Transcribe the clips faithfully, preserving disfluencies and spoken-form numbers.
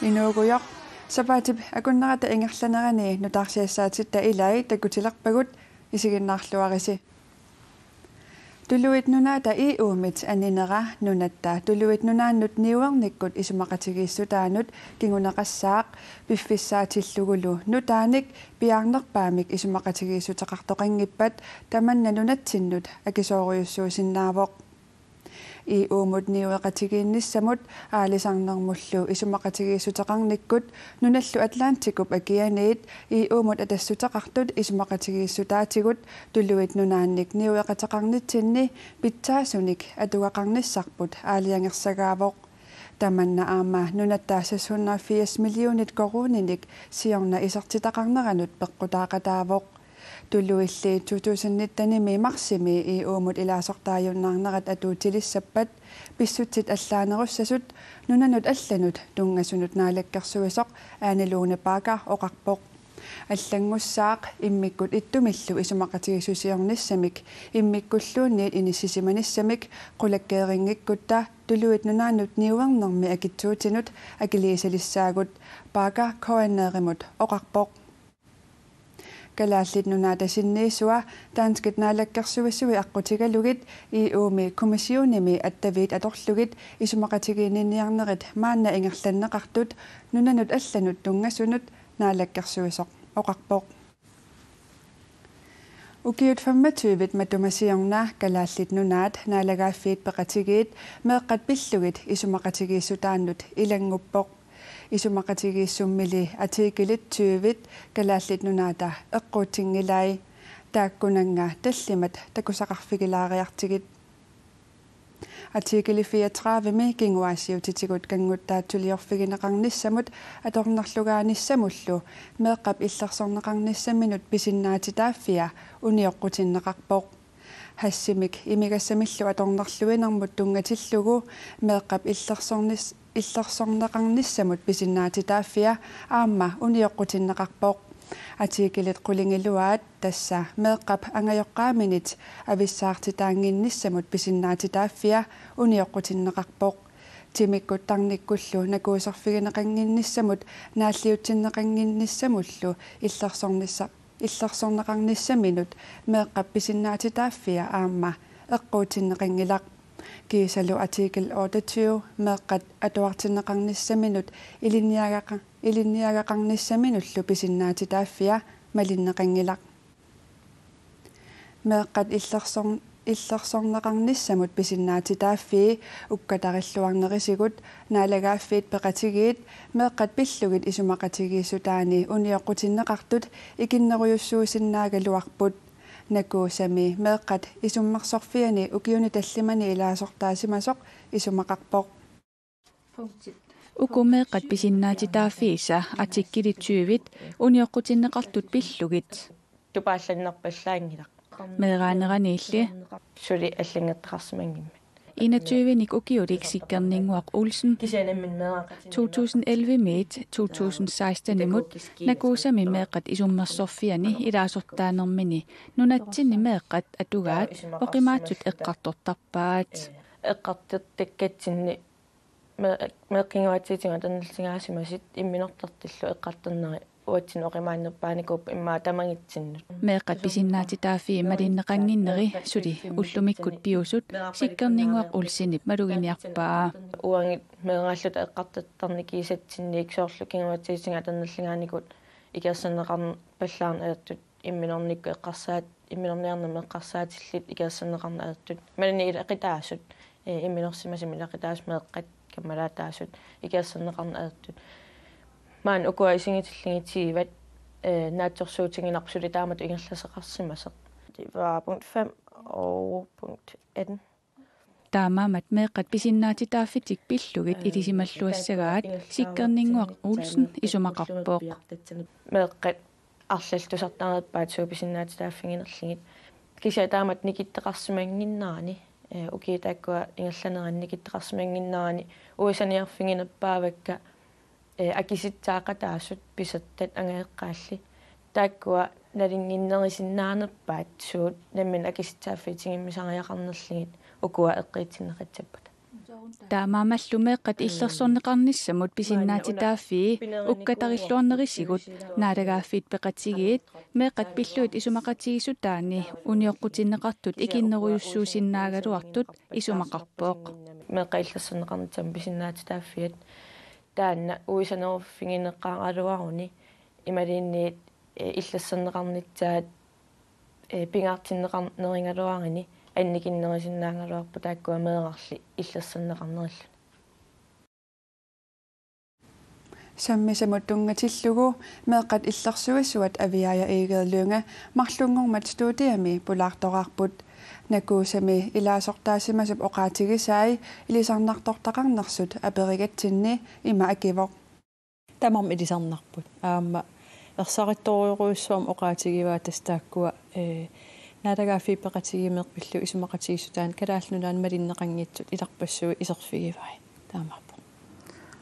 Inuugujoq, sapaatip akunnerata ingerlanerani nutaarsiassaatitta ilai takutilerpagut, isiginnaarluarisi. Tuluit Nunaata E U-mit aninera nunatta Tuluit Nunaannut niuernikkut isumaqatigiissutaanut kinguneqassaaq piffissaatillugulu nutaanik piaarnerpaamik isumaqatigiissuteqartoqanngippat tamanna nunatsinnut akisoorujussuusinnaavoq. E U-mut niueqatigiinnissamut aalisarnermullu isumaqatigiissuteqarnikkut nunallu Atlantikup akianiit E U-mut atassuteqartut isumaqatigiissutaatigut Tuluit Nunaannik niueqateqarnitsinni pitsaasunik atugaqarnissarput aalajangersagaavoq. Tamanna aamma nunatta seks hundrede og firs millionit koruuninik siorna isertitaqarneranut peqqutaaqataavoq. Tuluilli to tusind nitten-imi marsimi E U-mut ilaasortaajunnaarnerat atuutilissappat pissutsit allaanerussasut nunanut allanut tunngasunut naalakkersuisoq Ane Lone Bagger oqarpoq. Allanngussaaq immikkut ittumillu isumaqatigiissusiornissamik immikkulluunniit inissisimanissamik qulakkeerinngikkutta Tuluit Nunaannut niuernermi akitsuutinut akiliisalissaagut, Bagger K N R-imut oqarpoq. Kalaallit Nunaata sinniisua danskit naalakkersuisui aqqutigalugit E U-mi kommissionimi attaviit atorlugit isumaqatigiinniarnerit maanna ingerlanneqartut nunanut allanut tunngasunut naalakkersuisoq oqarpoq. Ukiut femogtyve matuma siorna Kalaallit Nunaat Naalagaaffiit Peqatigiit meeqqat pillugit isumaqatigiissutaannut ilannguppoq. Isumaqatigiissummili artikelit tyve Kalaallit Nunaata eqquutsinngilai. Taakkunannga tallimat takusaqarfigilaariartigit. Artikeli fireogtredive-mi kinguaassiuutitigut kanngutsaatsuliorfigineqarnissamut atornerlugaanissamullu meeqqap illersorneqarnissaminut pisinnaatitaaffia unioqqutinneqarpoq. Hashimik imigassamillu atornerluinermut tunngatillugu meeqqap illersornis-, illersorneqarnissamut pisinnaatitaaffia aamma unioqqutinneqarpoq. Artikelit qulingiluaat, tassa meeqqap angajoqqaaminit avissaartitaannginnissamut pisinnaatitaaffia unioqqutinneqarpoq. Timikkut tarnikkullu nakuuserfigineqannginnissamut naalliutsinneqannginnissamullu illersornissa-, illersorneqarnissaminut meeqqap pisinnaatitaaffia aamma eqquutsinneqanngilaq. Kiisalu artikel otteogtyve meeqqat atuartinneqarnissaminut ilinniagaqa-, ilinniagaqarnissaminullu pisinnaatitaaffia malinneqanngilaq. Meeqqat illersorn-, illersorneqarnissamut pisinnaatitaaffii ukkatarilluarnerisigut Naalagaaffiit Peqatigiit meeqqat pillugit isumaqatigiissutaanni unioqqutinneqartut ikinnerujussuusinnaagaluarput. Nakuusami meeqqat isummersorfiani ukiuni tallimani ilaasortaasimasoq isumaqarpoq. Uku meeqqat pisinnaatitaaffiisa artikeli tyve unioqqutinneqartut pillugit. Tupaallannarpallaanngilaq. Meeraaneraniilli. Suli allanngortaqarsimanngimmat. Enogtyve-nik ukiulik Sikkerninnguaq Olsen. Kisianni meeraqatin to tusind elleve-miit to tusind seksten-imut nakuusami meeqqat isummersorfiani ilaasortaanermini nunatsinni meeqqat atugaat oqimaatsut eqqartortarpaat. Eqqartortakkatsinni me-, meeqqat kinguaatsiutigut atornerlugaasimasut imminortartullu eqqartornerat uatsinnut oqimaannerpaanikuupput immaqa tamangitsinnut. Meeqqat pisinnaatitaaffii malinneqannginneri suli ullumikkut piusut Sikkerninnguaq Olsenip maluginiarpaa. Uagut meeraalluta eqqartortarneq kiisatsinnik soorlu kinguaatsiutigut atornerlugaanikut ikersarneqarpallaarneq ajortut imminornikkut eqqarsaat-, imminorniarnermik eqqarsaatillit ikersarneqarneq ajortut. Imaluunniit ilaqutaasut, eh, imminorsimasumik ilaqutaasut meeqqat kammalaataasut ikersarneqarneq ajortut. Maani ukua isigisillugit tiivat, eh, naatsorsuutiginarpoq suli taamatut ingerlasoqarsimasoq. Det var punkt fem og punkt atten. Taamaammat meeqqat pisinnaatitaaffitik pillugit ilisimalluassagaat Sikkerninnguaq Olsen isumaqarpoq. Meeqqat arlallit tusartareerpaat suut pisinnaatitaaffiginerlugit. Kisianni taamatut nikittoqarsimannginnerani, eh, ukiut taakkua ingerlaneranni nikittoqarsimannginnerani uanga saniarfiginerpaavakka, eh, akisutsaaqataasut pisortat angajoqqaalli. Taakkua nalunnginnerisinnaanerpaat suut namminneq akisutsaaffiit tigummisariaqarnerlugit ukua eqquutsinneqassappata. Taamaammallu meeqqat illersorneqarnissamut pisinnaatitaaffii ukkatarilluarnerisigut Naalagaaffiit Peqatigiit meeqqat pillugit isumaqatigiissutaanni unioqqutinneqartut ikinnerujussuusinnaagaluartut isumaqarpoq. Meeqqat illersorneqarnissamut pisinnaatitaaffiat taanna uisaneruffigineqaraluaruni imaluunniit, eh, illersorneqarnissaat, eh, pingaartinneqarnerigaluarini annikinnerusinnaagaluarput taakkua meerarli illersorneqarnerilluni. Sammisamut tunngatillugu meeqqat illersuisuat Aviaja Egede Lynge marlunngormat studiami pulaartoraarput. Nakuusami ilaasortaasimasup oqaatigisai ilisarnartortaqarnersut aperigatsinni ima akivoq: Tamarmi ilisarnarput. Aamma ersarittorujussuarmik oqaatigivaa tassa taakkua, eh, Naalagaaffiit Peqatigiit meeqqat pillugit isumaqatigiissutaanni Kalaallit Nunaanni malinneqanngitsut ilarpassui iserfigivai. Taamaappoq.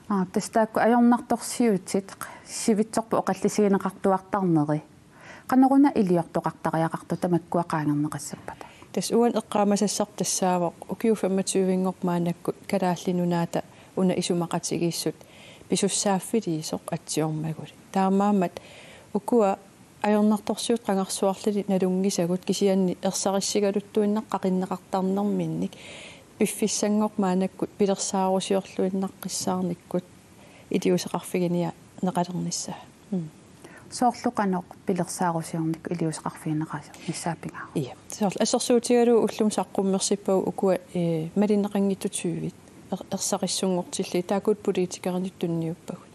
Aa, tassa taakku ajornartorsiutit sivitsorput oqallisigineqartuartarneri. Qanoruna iliortoqartariaqartoq tamakkua qaangerneqassappata? Tassa uani eqqaamasassarput tassaavoq ukiut femogtyvinngorput maannakkut Kalaallit Nunaata una isumaqatigiissut pisussaaffiliisoq atsiormaguli. Taamaammat ukua ajornartorsiutit qangarsuarli nalunngisagut kisianni ersarissigaluttuinnaq qaqinneqartarnerminnik piffissanngorput maannakkut pilersaarusiorluinnaqqissaarnikkut iliuuseqarfiginiarneqalernissaa. Mm. Soorlu qanoq pilersaarusiornikkut iliuuseqarfigineqalernissaa pingaarpoq? Ia. Soorlu assersuutigalugu ullumi saqqummersippagut ukua, eh, malinneqanngitsut tyvit er-, ersarissunngortillugit taakku politikerinut tunniuppagut.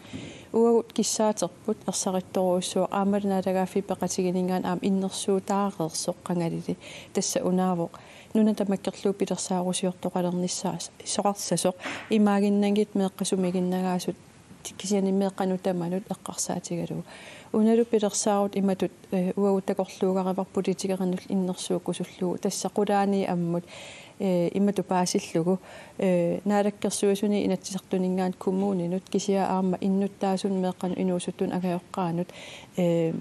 Uagut kissaaterput ersarittorujussuaq aammalu Naalagaaffiit Peqatigiinninngaanniit aamma innersuuttaareersoq qangalili. Tassa unaavoq nuna tamakkerlugu pilersaarusiortoqalernissaa soqarsasoq imaaginnanngitsut meeqqat sumiginnagaasut kisianni meeqqanut tamanut eqqarsaatigalugu. Unalu pilersaarut imatut, eh, uagut takorluugarivarput politikerinullu innersuukkusullugu tassa qulaani ammut, eh, imatut paasillugu, eh, Naalakkersuisuni Inatsisartuninngaanniit kommuninut kisianni aamma innuttaasunut meeqqanut inuusuttunut angajoqqaanut, eh,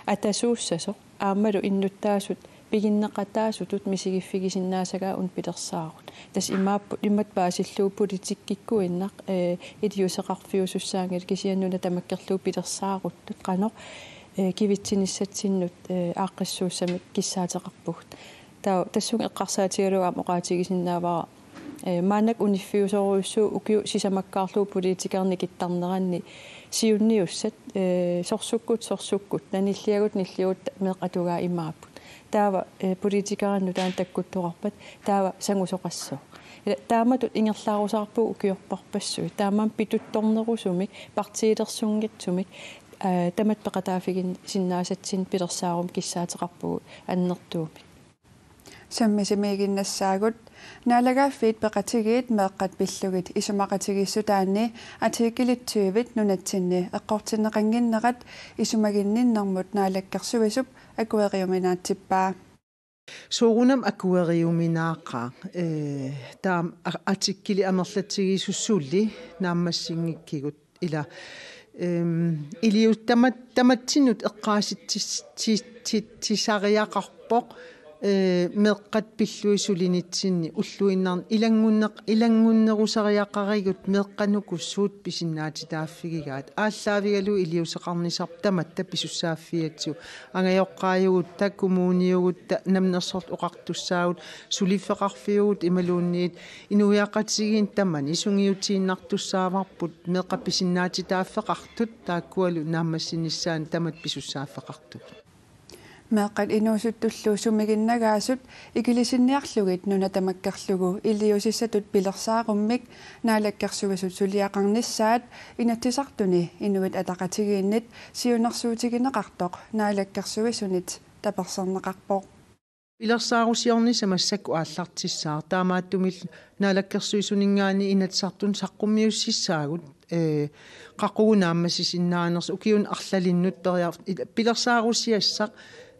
atasuussasoq aammalu innuttaasut piginneqataasutut misigiffigisinnaasagaa una pilersaarut. Tassa imaappoq imatut paasillugu politikkikkuinnaq, eh, iliuuseqarfiusussaanngilaq kisianni nuna tamakkerlugu pilersaaruttut qanoq, eh, kivitsinissatsinnut, eh, aaqqissuussamik kissaateqarpugut. Taava tassunga eqqarsaatigalugu aamma oqaatigisinnaavara, eh, maannakkut uniffiusorujussuuvoq ukiut sisamakkaarlugu politikerinut nikittarneranni siunniussat, eh, sorsukkut sorsukkut nanilliagut nilliagut meeqqat atugaat imaapput. Taava, eh, politikerinut taanna takkuttoqarpat taava sangusoqassooq. Ila taamatut ingerlaarusaarpugut ukiorparpassuit. Taamaammat pituttornerusumik, partiilersunngitsumik, eh, tamatta peqataaffigisinnaasatsinnik pilersaarummik kissaateqarpugut annertuumik. Sammisamiiginnassaagut. Naalagaaffiit Peqatigiit meeqqat pillugit isumaqatigiissutaanni artikelit tyvit nunatsinni eqqortinneqannginnerat isumaginninnermut Naalakkersuisup akueriuminaatsippaa. Soorunami akueriuminaaqaaq, eh, taama a-, artikeli amerlatigisut suli naammassinngikkigut. Ila, ehm, iliu-, tama-, tamatsinnut eqqaasitsis-, ti-, ti-, tisariaqarpoq, eh, meeqqat pillugit sulinitsinni ulluinnarni ilanngunneq-, ilanngunnerusariaqarigut meeqqanuku suut pisinnaatitaaffigigaat. Aallaavigalugu iliuuseqarnisarput tamatta pisussaaffigatsigu. Angajoqqaajugutta, kommuniugutta, namminersorluta oqartussaagut, suliffeqarfiugut imaluunniit inuiaqatigiinni tamani sungiutiinnartussaavarput meeqqat pisinnaatitaaffeqartut taakkualu naammassinissaannut tamatta pisussaaffeqartugut. Meeqqat inuusuttullu sumiginnagaasut ikilisinniarlugit nuna tamakkerlugu iliuusissatut pilersaarummik Naalakkersuisut suliaqarnissaat Inatsisartuni Inuit Ataqatigiinnit siunnersuutigineqartoq Naalakkersuisunit taperserneqarpoq. Pilersaarusiornissaq massakkut aallartissaaq, taamaattumillu Naalakkersuisuninngaanniit Inatsisartuni saqqummiussissaagut, eh, qaqugu naammassisinnaanersoq ukiuni arlalinnut periar-, i-, pilersaarusiassaq,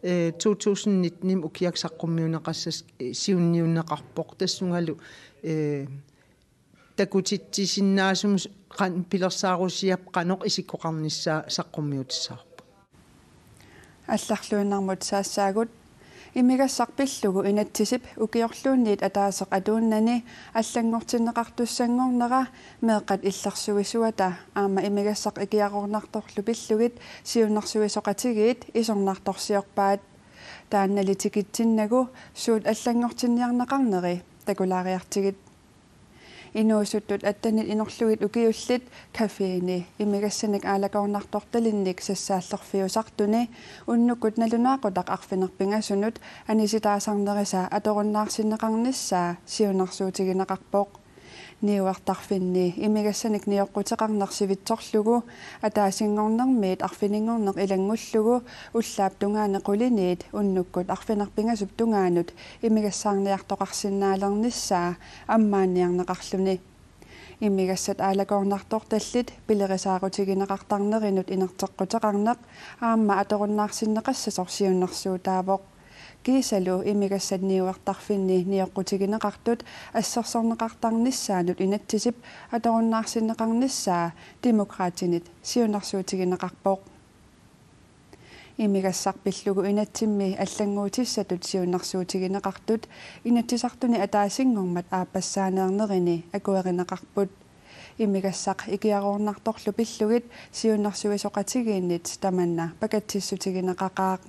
eh, to tusind nitten-imi ukiakkut saqqummiunneqassasoq, eh, siunniunneqarpoq tassungalu, eh, takutitsisinnaasumik qan-, pilersaarusiap qanoq isikkoqarnissaa saqqummiutissavarput. Allarluinnarmut saassaagut. Imigassaq pillugu inatsisip ukiorluunniit ataaseq atuinnani allanngortinneqartussanngornera meeqqat illersuisuata aamma imigassaq ikiaroornartorlu pillugit siunnersuisoqatigiit isornartorsiorpaat. Taannali tikitsinnagu suut allanngortinniarneqarneri takulaariartigit. Inuusuttut attenit inorlugit ukiullit caféni imigassanik aalakoornartortalinnik sassaallerfiusartuni unnukkut nalunaaqutaq arfineq-pingasunut anisitaasarnerisa atorunnaarsinneqarnissaa siunnersuutigineqarpoq. Niuertarfinni imigassanik nioqquteqarneq sivitsorlugu ataasinngornermiit arfininngorneq ilanngullugu ullaap tungaani quliniit unnukkut arfineq-pingasup tungaanut imigassaarniartoqarsinnaalernissaa ammaanniarneqarluni. Imigassat aalakoornartortallit pilerisaarutigineqartarnerinut inerteqquteqarneq aamma atorunnaarsinneqassasoq siunnersuutaavoq. Kiisalu imigassat niuertarfinni nioqqutigineqartut assersorneqartarnissaannut inatsisip atorunnaarsinneqarnissaa Demokraatinit siunnersuutigineqarpoq. Imigassaq pillugu inatsimmi allannguutissatut siunnersuutigineqartut Inatsisartuni ataasinngormat aappassaaneernerini akuerineqarput. Imigassaq ikiaroornartorlu pillugit siunnersuisoqatigiinnit tamanna pakatsissutigineqaqaaq.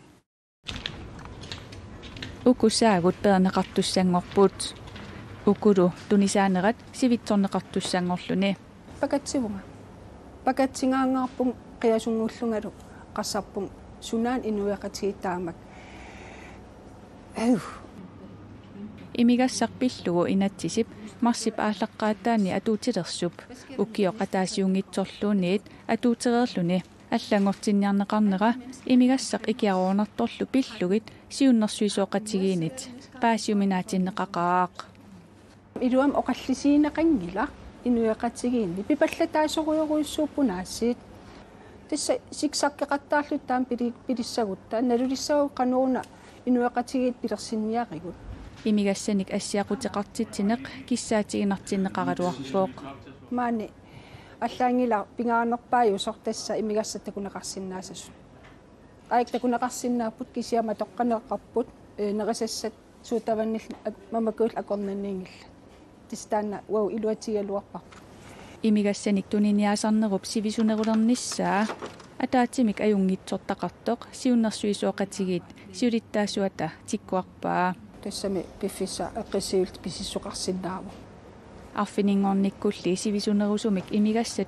Uku saagut peerneqartussanngorput. Ukulu tunisaanerat sivitsorneqartussanngorluni. Pakatsivunga. Pakatsigaangaarpunga qiasunnguullungalu qassarpunga sunaana inuiaqatigiit taamak. Heu. Imigassaq pillugu inatsisip marsip aallaqqaataani atuutilersup ukioq ataasiunngitsorluunniit atuutereerluni allanngortinniarneqarnera imigassaq ikiaroornartorlu pillugit siunnersuisoqatigiinnit paasiuminaatinneqaqaaq. Iluamik oqallisigineqanngilaq inuiaqatigiinni pipallataasorujorujussuupput aasiit. Tassa siksaqqeqattaarluta taama pili-, pilissagutta nalulissagutta qanoruna inuiaqatigiit pilersinniarigut. Imigassanik assiaquteqartitsineq kissaatiginartinneqaraluarpoq. Maani allaanngilaq pingaanerpaajusoq tassa imigassat takuneqarsinnaasasut. Aak takuneqarsinnaapput kisianni matoqqaneqarput, ee, nerisassat suutavannil at-, mamakkuillu akornanniinngillat. Tassa taanna uagut iluatigigaluarparput. Imigassanik tuniniaasarnerup sivisunerulernissaa ataatsimik ajunngitsortaqartoq siunnersuisoqatigiit siulittaasuata tikkuarpaa. Tassami piffissaq eqqissiviilluta pisissoqarsinnaavoq. Arfininngornikkulli sivisunerusumik imigassat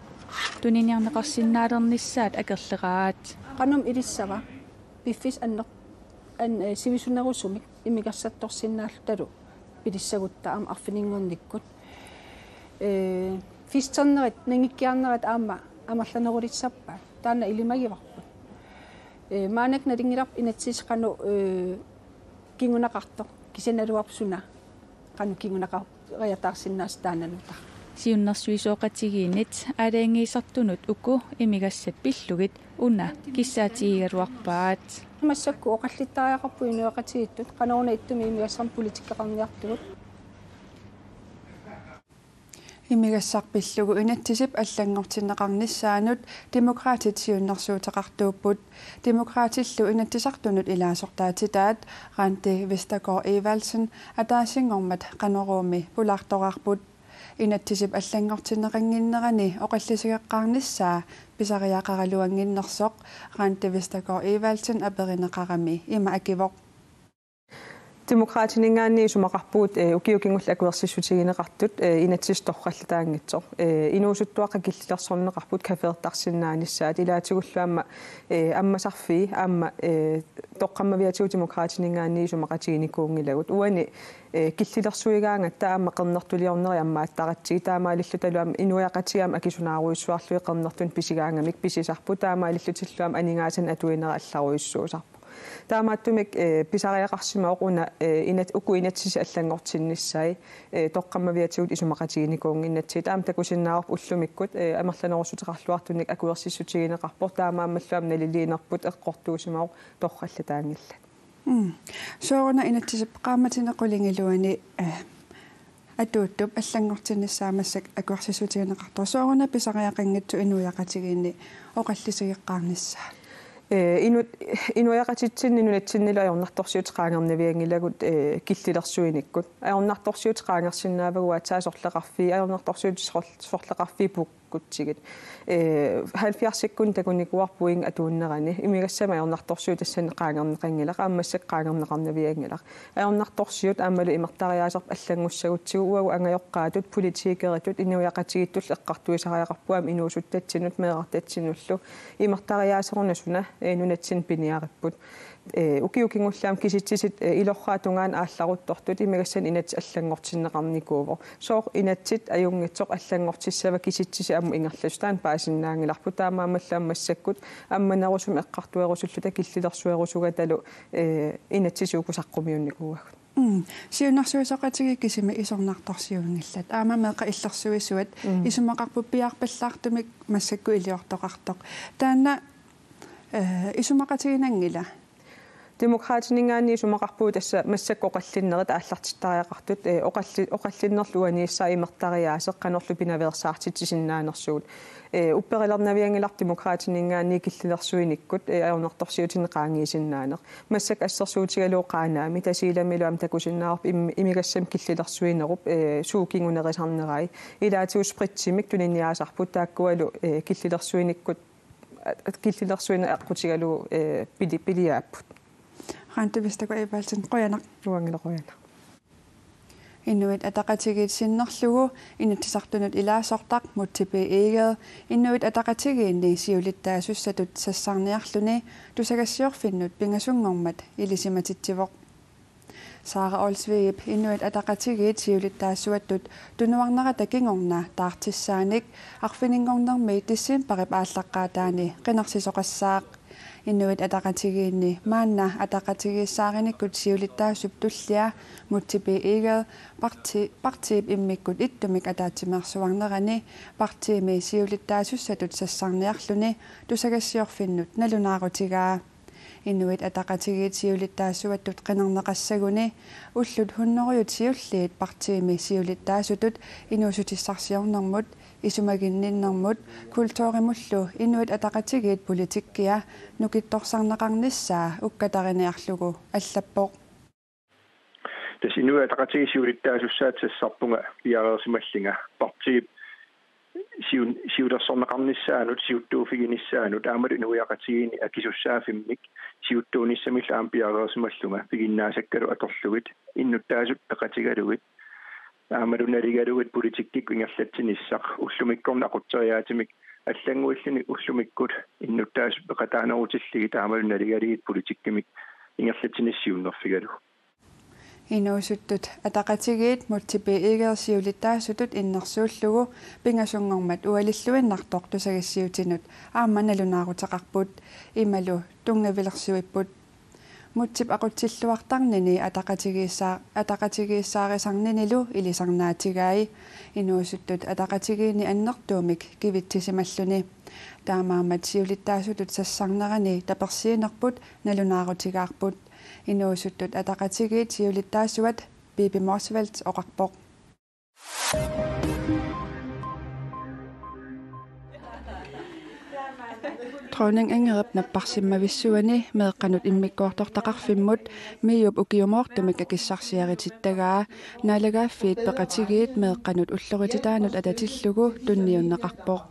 tuniniarneqarsinnaalernissaat akerleraat. Qanoq ilissava piffissaq anner-, an-, eh, sivisunerusumik imigassattorsinnaallutalu pilissagutta aamma arfininngornikkut. Eh, festernerit, nanngikkiarnerit aamma amerlanerulissappaat. Taanna ilimagivarput. Eh, maannakkut nalunngilarput inatsisissaq qanoq, eh, kinguneqartoq, kisianni naluarput suna qanoq kinguneqariataarsinnaasut taanna nutaaq. Siunnersuisoqatigiinnit aalajangiisartunut uku imigassat pillugit una kissaatigigaluarpaat. Massakkut oqallittariaqarput inuiaqatigiittut qanoruna ittumik imigassamik politikkeqarniartugut. Imigassaq pillugu inatsisip allanngortinneqarnissaanut Demokraatit siunnersuuteqartuupput. Demokraatillu Inatsisartunut ilaasortaatitaat Randi Vestergaard Evaldsen ataasinngormat Qanoruumi pulaartoraarput. Inatsisip allanngortinneqannginnerani oqallisigeqqaarnissaa pisariaqaraluannginnersoq Randi Vestergaard Evaldsen aperineqarami ima akivoq: Demokraatininngaanniit isumaqarpugut, eh, ukiut kingulliit akuersissutigineqartut, eh, inatsisip torrallataanngitsoq. Eh, inuusuttuaqqat killilersorneqarput cafeertarsinnaanissaat, ilaatigullu aamma, eh, ammasarfii aamma, eh, toqqammaviatigut Demokraatininngaanniit isumaqatiginikuunngilagut. Uani, eh, killilersuigaangatta aamma qernertuliorneri ammaattaratsigit, taamaalillutalu aamma inuiaqatigiit aamma akisunaarujussuarlugit qernertunik pisigaangamik pisisarput, taamaalillutillu aamma aningaasanik atuinerit allarujussuusarput. Taamaattumik, eh, pisariaqarsimavoq una, eh, inat-, uku inatsisip allanngortinnissai, eh, toqqammaviatigut isumaqatiginikuunnginnatsigit. Aamma takusinnaavarput ullumikkut, eh, amerlanerussuteqarluartunik akuersissutigineqarpoq, taamaammallu aamma naliliinerput eqqortuusimavoq torrallataanngillat. Mm. Sooruna inatsisip qaammatini qulingiluani, eh, atuuttup allanngortinnissaa massakkut akuersissutigineqartoq. Sooruna pisariaqanngitsoq inuiaqatigiinni oqallisigeqqaarnissaa? Ee, inu-, inuiaqatitsinni nunatsinnilu ajornartorsiutit qaangernavianngilagut, ee, killilersuinikkut. Ajornartorsiutit qaangersinnaavagut aatsaat sorleqarfii, ajornartorsiutit sor-, sorleqarfiit pukkutsigit. Ee, halvfjerdsikkunni takunikuuarput atuunnerani. Imigassamik ajornartorsiut tassani qaangerneqanngilaq, aamma massakkut qaangerneqarnavianngilaq. Ajornartorsiut aammalu imertariaaserput allanngussagutsigit uagut angajoqqaatut, politikeritut, inuiaqatigiittullu eqqartuisariaqarpugut aamma inuusuttatsinut, meerartatsinullu. Imertariaaseruna suna, ee, nunatsinni piniaripput. Ee, ukiut kingulliit aamma kisitsisit, ee, ilorraap tungaanut aallaruttortut imigassanik inatsit allanngortinneqarnikuuvoq. Sooq inatsit ajunngitsoq allanngortissava kisitsisit ammut ingerlasut, taanna paasinnaanngilarput, taamaammallu aamma massakkut ammanerusumik eqqartuerusulluta killilersuerusugatalu, ee, inatsit sukkut saqqumiunnikuuagut. Mm. Siunnersuisoqatigiit kisimik isornartorsiuinngillat. Aamma meeqqat illersuisuat Mm. isumaqarput piaarpallaartumik massakkut iliortoqartoq. Taanna, ee, isumaqatiginanngila? Demokraatininngaanniit isumaqarpugut tassa massakkut oqallinnerit aallartittariaqartut, ee, oqalli-, oqallinnerlu uaniissaat imertariaaseq qanorlu pinaveersaartitsisinnaanersugut. Ee, upperilernavianngilarput Demokraatininngaanniit killilersuinikkut, ee, ajornartorsiutinik qaangiisinnaaneq. Massakkut assersuutigalugu Qaanaami, Tasiilamilu aamma takusinnaavarput im-, imigassamik killilersuinerup, ee, suut kingunerisarnerai. Ilaatigut spritsimik tuniniaasarput taakkualu, ee, killilersuinikkut, ee, killilersuineq aqqutigalugu, ee, pili-, piliaapput. Randi Vestergaard Evaldsen, qujanaq. Uangalu qujanaq. Inuit Ataqatigiit sinnerlugu Inatsisartunut ilaasortaq Múte B. Egede Inuit Ataqatigiinni siulittaasussatut sassarniarluni tusagassiorfinnut pingasunngormat ilisimatitsivoq. Sara Olsvigip Inuit Ataqatigiit siulittaasuattut tunuarnerata kingorna taartissaanik arfininngornermi decembarip aallaqqaataani qinersisoqassaaq. Inuit Ataqatigiinni maanna ataqatigiissaarinikkut siulittaasup tullia Múte B. Egede parti-, partiip immikkut ittumik ataatsimeersuarnerani partiimi siulittaasussatut sassarniarluni tusagassiorfinnut nalunaarutigaa. Inuit Ataqatigiit siulittaasuattut qinerneqassaguni ullut hunnorujut siulliit partiimi siulittaasutut inuussutissarsiornermut, isumaginninnermut, kulturimullu Inuit Ataqatigiit politikkia nukittorsarneqarnissaa ukkatariniarlugu allappoq. Tassa Inuit Ataqatigiit siulittaasussaat sassarpunga piareersimallunga partiip siun-, siulersorneqarnissaanut, siuttuuffiginissaanut, aammalu inuiaqatigiinni akisussaaffimmik siuttuunissamillu aamma piareersimallunga, piginnaasakkalu atorlugit, innuttaasut peqatigalugit, aammalu naligalugit politikkikkut ingerlatsinissaq, ullumikkornaq aqutseriaatsumik allannguilluni ullumikkut innuttaasut peqataanerutillugit aammalu naligalugit politikkimik ingerlatsinissaq siunnerfigalugu. Inuusuttut Ataqatigiit Múte B. Egede siulittaasutut innersuullugu pingasunngormat ualilluinnartoq tusagassiutinut aamma nalunaaruteqarput, imalu tunngavilersuipput. Mútep aqutsilluartarnini ataqatigiissaa-, ataqatigiissaarisarninilu ilisarnaatigai. Inuusuttut Ataqatigiinni annertuumik kivitsisimalluni. Taamaammat siulittaasutut sassarnerani tapersiinerput nalunaarutigaarput. Inuusuttut Ataqatigiit siulittaasuat Pipi Motzfeldt oqarpoq. Dronning Ingridip napparsimmavissuani meeqqanut immikkoortortaqarfimmut MIO-p ukiumoortumik akissarsiaritittagaa Naalagaaffiit Peqatigiit meeqqanut ullorititaanut atatillugu tunniunneqarpoq.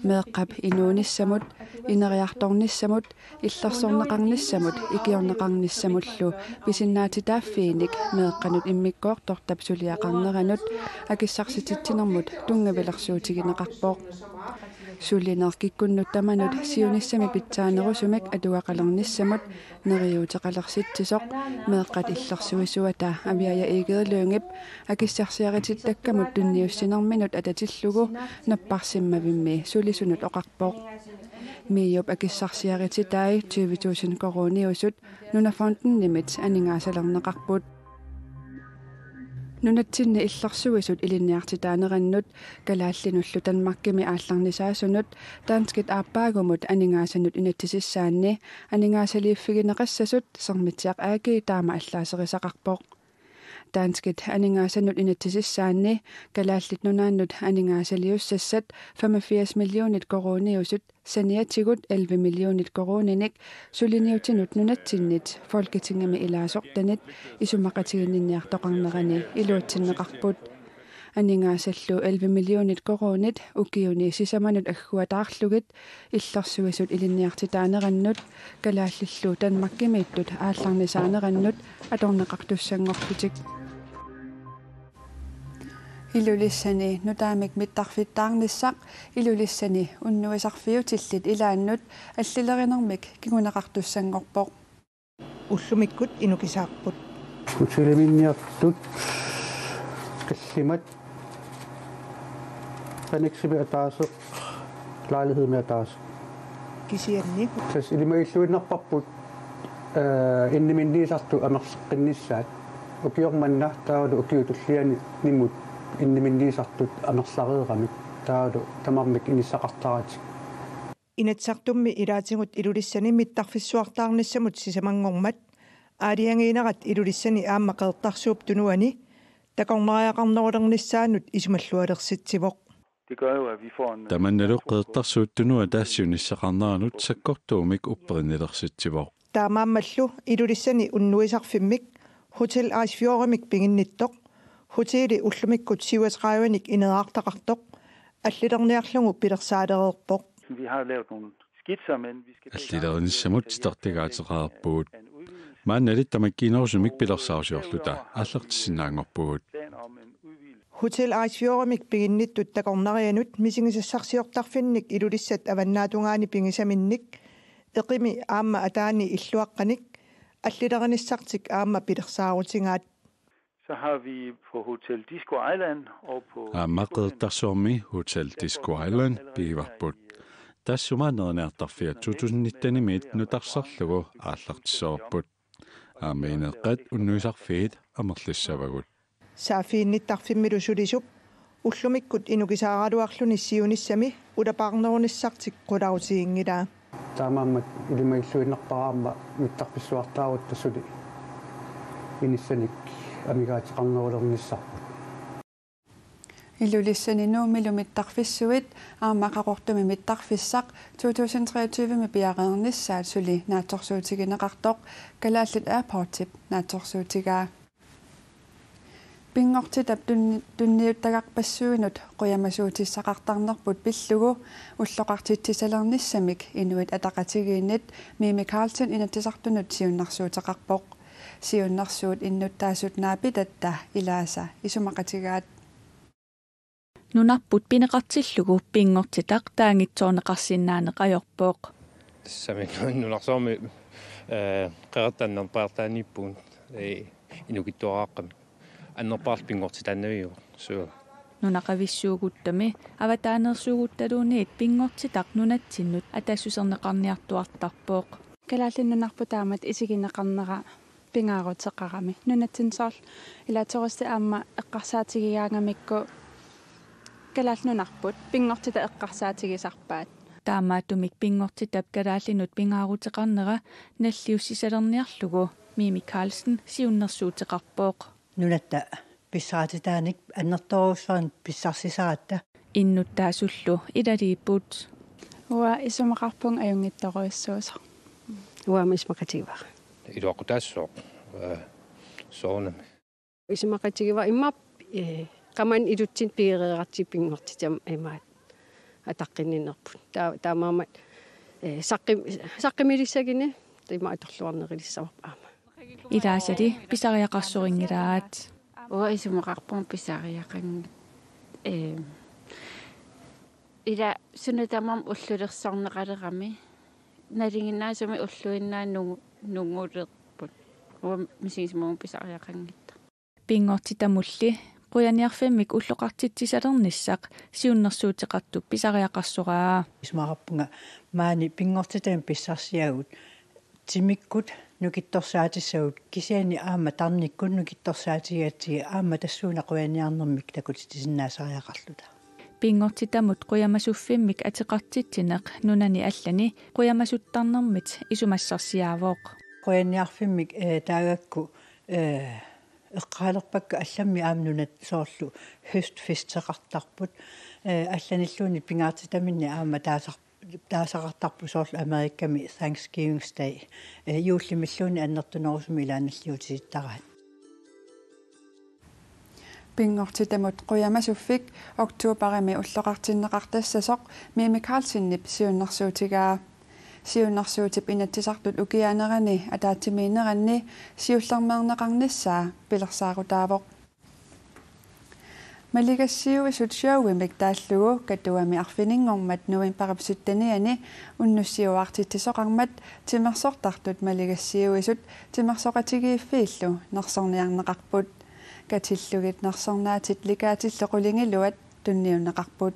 Meeqqap inuunissamut, ineriartornissamut, illersorneqarnissamut ikiorneqarnissamullu pisinnaatitaaffiinik meeqqanut immikkoortortap suliaqarneranut akissarsititsinermut tunngavilersuutigineqarpoq. Sulineq kikkunnut tamanut siunissami pitsaanerusumik atugaqalernissamut neriuuteqalersitsisoq meeqqat illersuisuata Aviaja Egede Lyngep akissarsiaritittakkamut tunniussinerminut atatillugu napparsimmavimmi sulisunut oqarpoq. MIO-p akissarsiarititai tyve tusind koruuniusut Nunafondimit aningaasalerneqarput. Nunatsinni illersuisut ilinniartitaanerannut kalaallinullu Danmarkimi aallarnisaasunut danskit aappaagumut aningaasanut inatsisissaanni aningaasaliiffigineqassasut Sermitsiaq A/S taama allaaserisaqarpoq. Danskit aningaasanut inatsisissaanni Kalaallit Nunaannut aningaasaliussassat femogfirs millionit koruuniusut saniatigut elleve millionit koruuninik suliniutinut nunatsinnit Folketingimi ilaasortanit isumaqatiginninniartoqarnerani iluatsinneqarput. Aningaasallu elleve millionit koruunit ukiuni sisamanut agguataarlugit illersuisut ilinniartitaanerannut kalaallillu Danmarkimiittut aallarnisaanerannut atorneqartussanngorlutik. Ilulissani nutaamik mittarfittaarnissaq Ilulissani unnuisarfiutillit ilaannut allilerinermik kinguneqartussanngorpoq. Ullumikkut inukisaarput. Hoteliminniartut tallimat anneksimi ataaseq, lejlighedimi ataaseq. Kisianni. Tassa ilimagilluinnarparput, eh, inniminniisartut amerleqqinnissaat. Ukioq manna taavalu ukiup tullianut inniminniisartut amerlareeramik. Taavalu tamarmik inissaqartaratik. Inatsisartummi ilaatigut Ilulissani mittarfissuartaarnissamut sisamanngormat aalajangiinerat Ilulissani aamma Qeqertarsuup Tunuani takornariaqarnerulernissaanut isumallualersitsivoq. Det gør jo, at vi får en, øh, Tamannalu Qeqertarsuup Tunuata siunissaqarneranut sakkortuumik upperinnilersitsivoq. Taamaammallu Ilulissani unnuisarfimmik Hotel Eisfjordimik piginnittoq, hoteli ullumikkut syvogtredivenik ineriartaqartoq, allilerniarlugu pilersaalereerpoq. Vi har lavet nogle skitser, men vi skal Allilerinissamut titartigaateqareerpugut. Maannali tamakkiinerusumik pilersaarusiorluta aallartissinnaanngorpugut. Hotel Eisfjordimik piginnittut takornarianut misigisassarsiortarfinnik Ilulissat avannaatungaani pigisaminnik eqimi aamma ataani illuaqqanik allilerinissartik aamma pilersaarutigaat. Så har vi på Hotel Disco Island og på Aamma Qeqertarsuarmi Hotel Disco Island pigivarput. Taassuma neriniartarfia to tusind nitten-imiit nutarsarlugu aallartissavarput. Aamma ineeqqat unnuisarfiit amerlissavagut. Saaffiginnittarfimmilu sulisup ullumikkut inukisaaraluarluni siunissami ulapaarnerunissartik qularutiginngilaa. Taamaammat ilimagilluinnarpara aamma mittarfissuartaarutta suli inissanik amigaateqarnerulernissarput. Ilulissani Nuummilu mittarfissuit aamma Qaqortumi mittarfissaq to tusind treogtyve-mi piareernissaat suli naatsorsuutigineqartoq Kalaallit Airportsip naatsorsuutigaa. Pinngortitap tun-, tunniuttagarpassuinut qujamasuutissaqartarnerput pillugu ulloqartitsisalernissamik Inuit Ataqatigiinnit Mimi Karlsen Inatsisartunut siunnersuuteqarpoq. Siunnersuut innuttaasut naapitatta ilaasa isumaqatigaat. Nunarput pineqartillugu pinngortitaq taangitsoorneqarsinnaaneq ajorpoq. Tassami nunarsuarmi, eh, qerattannerpaartaaniippugut, eh, inukittuaraaqqami. Annerpaarlu pinngortitaannaviuvoq. Suu. Nunaqavissuuguttami avataaneersuuguttaluunniit pinngortitaq nunatsinnut atassuserneqarniartuartarpoq. Kalaallit Nunarput taamatut isigineqarnera pingaaruteqarami. Nunatsinni soorlu ilaa turistit aamma eqqarsaatigigaangamikku Kalaallit Nunarput pinngortitaq eqqarsaatigisarpaat. Taamaattumik pinngortitap kalaallinut pingaaruteqarnera nalliussisalerniarlugu Mimi Karlsen siunnersuuteqarpoq. Nunatta pissarititaanik annertoorujussuarnik pissarsisaratta. Innuttaasullu ilaliipput. Uanga isumaqarpunga ajunngitsorujussuusoq. Uanga isumaqatigivara. Iluaqutaassooq, eh, soorunami. Isumaqatigivara immaqa, eh, qamani ilutsinni pigereeratsigit pinngortitami imaat ataqqinninnerput. Taa-, taamaammat, eh, saqqim-, saqqumilissaguni ima atorluarnerulissavarput aamma. Ilaasali pisariaqarsorinngilaa. Uanga isumaqarpunga pisariaqanngitsoq. Ehm, ila suna tamarmi ullulersorneqalerami. Nalinginnaasumik ulluinnarni nungu-, nungulerput. Uanga misigisimavunga pisariaqanngitsoq. Pinngortitamulli qujaniarfimmik ulloqartitsisalernissaq siunnersuuteqartup pisariaqarsoraa. Isumaqarpunga maani pinngortitami pissarsiagut timikkut nukittorsaatissagut kisianni aamma tarnikkut nukittorsaatigigatsigit aamma tassuuna qujaniarnermik takutitsisinnaasariaqarluta. Pinngortitamut qujamasuffimmik ateqartitsineq nunani allani qujamasuttarnermit isumassarsiaavoq. Qujaniarfimmik, eh, taagakku, eh, Eqqaalerpakka allammi aamma nunat soorlu høstfesteqartarput, eh, allanilluunniit pingaartitaminni aamma taasar-, taasaqartarput soorlu Amerikami Thanksgiving Day, eh, juullimilluunniit annertunerusumik ilaannalliutisittaraat. Pinngortitamut qujamasuffik oktobarimi ulloqartinneqartassasoq Mimi Karlsenip siunnersuutigaa. Siunnersuutip Inatsisartut ukiaanerani ataatsimiinneranni siullermeerneqarnissaa pilersaarutaavoq. Maligassiuisut showimik taallugu Katuami arfininngormat novembarip syttenianni unnussiuaartitsisoqarmat timersortartut maligassiuisut timersoqatigiiffiillu nersorniarneqarput. Katillugit nersornaatit Likaatillu qulingiluat tunniunneqarput.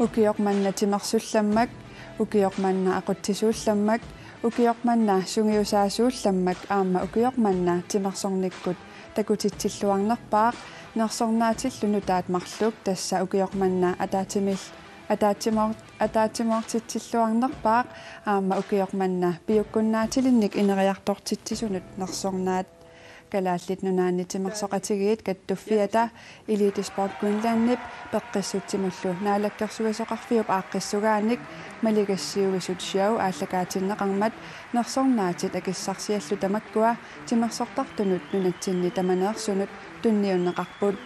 Ukioq manna timersullammak, ukioq manna aqutsisuullammak, ukioq manna sungiusaasuullammak aamma ukioq manna timersornikkut takutitsilluarnerpaaq nersornaatillu nutaat marluk, tassa ukioq manna ataatsimil-, ataatsimoor-, ataatsimoortitsilluarnerpaaq aamma ukioq manna piukkunnaatilinnik ineriartortitsisunut nersornaat. Kalaallit Nunaanni Timersoqatigiit Kattuffiata, Elite Sport Greenlandip Peqqissutsimullu Naalakkersuisoqarfiup aaqqissugaanik maligassiuisut show aallakaatinneqarmat nersornaatit akissarsiallu tamakkua timersortartunut nunatsinni tamaneersunut tunniunneqarput.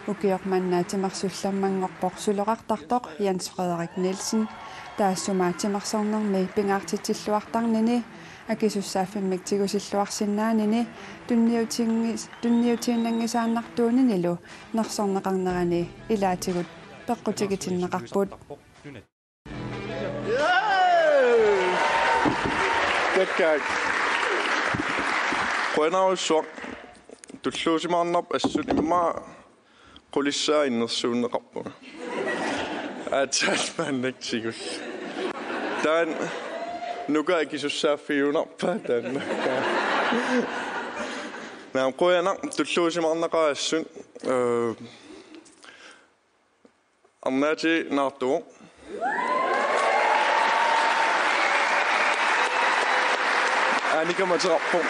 Ukioq manna timersullammanngorpoq suloqartartoq Jens Frederik Nielsen. Taassuma timersornermi pingaartitsilluartarnini akisussaaffimmik tigusilluarsinnaanini tunniutinngi-, tunniutiinnanngisaannartuuninilu nersorneqarnerani ilaatigut peqqutigitinneqarput. Takkaak. Qujanarsuaq. Tulluusimaarnarpoq assut immaqa qulissaa innersuunneqarpunga. Aatsaat maannakkut tigullugu. Taanna nuka akisussaaffigiunarpaa taanna. Naamik, qujanaq, tulluusimaarnaqaaq assut. Øh, Arnaati naartuvoq. Annika mateqarpoq.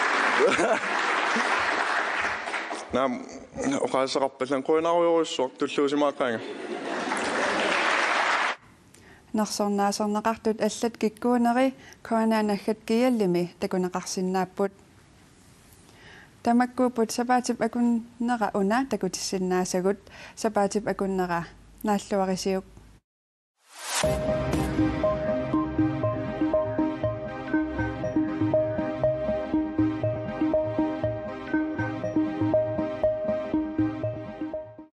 Naamik, oqaaseqarpallannik qujanarujorujussuaq, tulluusimaaqaanga. Nersornaaserneqartut allat kikkuuneri K N R naggat G L-imi takuneqarsinnaapput. Tamakkuupput sapaatip akunnera una takutissinnaasagut, sapaatip akunnera naalluarisiuk.